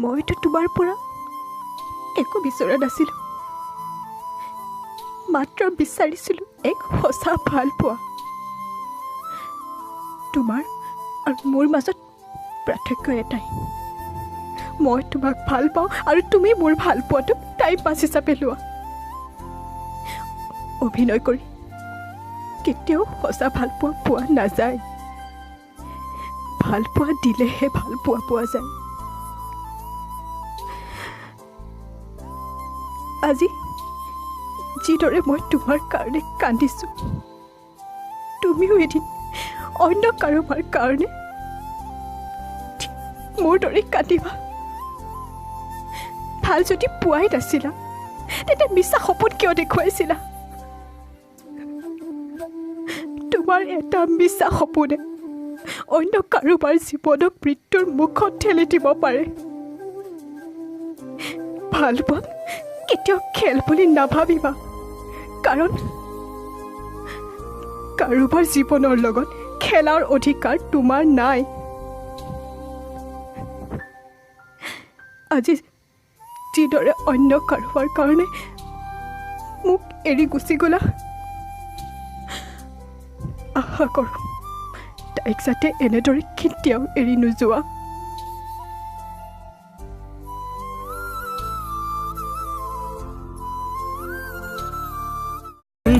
মইতো তোমাৰ পৰা একো বিচৰা নাছিলোঁ, মাত্ৰ বিচাৰিছিলোঁ এক সঁচা ভাল পোৱা। তোমাৰ আৰু মোৰ মাজত পাৰ্থক্য এটাই, মই তোমাক ভাল পাওঁ আৰু তুমি মোৰ ভাল পোৱাটোক টাইম পাছ হিচাপে লোৱা। অভিনয় কৰি কেতিয়াও সঁচা ভাল পোৱা পোৱা নাযায়, ভাল পোৱা দিলেহে ভাল পোৱা পোৱা যায়। আজি যিদৰে মই তোমাৰ কাৰণে কান্দিছোঁ, তুমিও এদিন অন্য কাৰোবাৰ কাৰণে মোৰ দৰে কান্দিবা। ভাল যদি পোৱাই নাছিলা তেন্তে মিছা সপোন কিয় দেখুৱাইছিলা? তোমাৰ এটা মিছা সপোনে অন্য কাৰোবাৰ জীৱনক মৃত্যুৰ মুখত ঠেলি দিব পাৰে। ভাল পোৱাক কেতিয়াও খেল বুলি নাভাবিবা, কাৰণ কাৰোবাৰ জীৱনৰ লগত খেলাৰ অধিকাৰ তোমাৰ নাই। আজি যিদৰে অন্য কাৰোবাৰ কাৰণে মোক এৰি গুচি গ'লা, আশা কৰোঁ তাইক যাতে এনেদৰে কেতিয়াও এৰি নোযোৱা।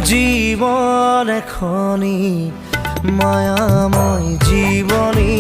জীৱন এখনি মায়াময় জীৱনী।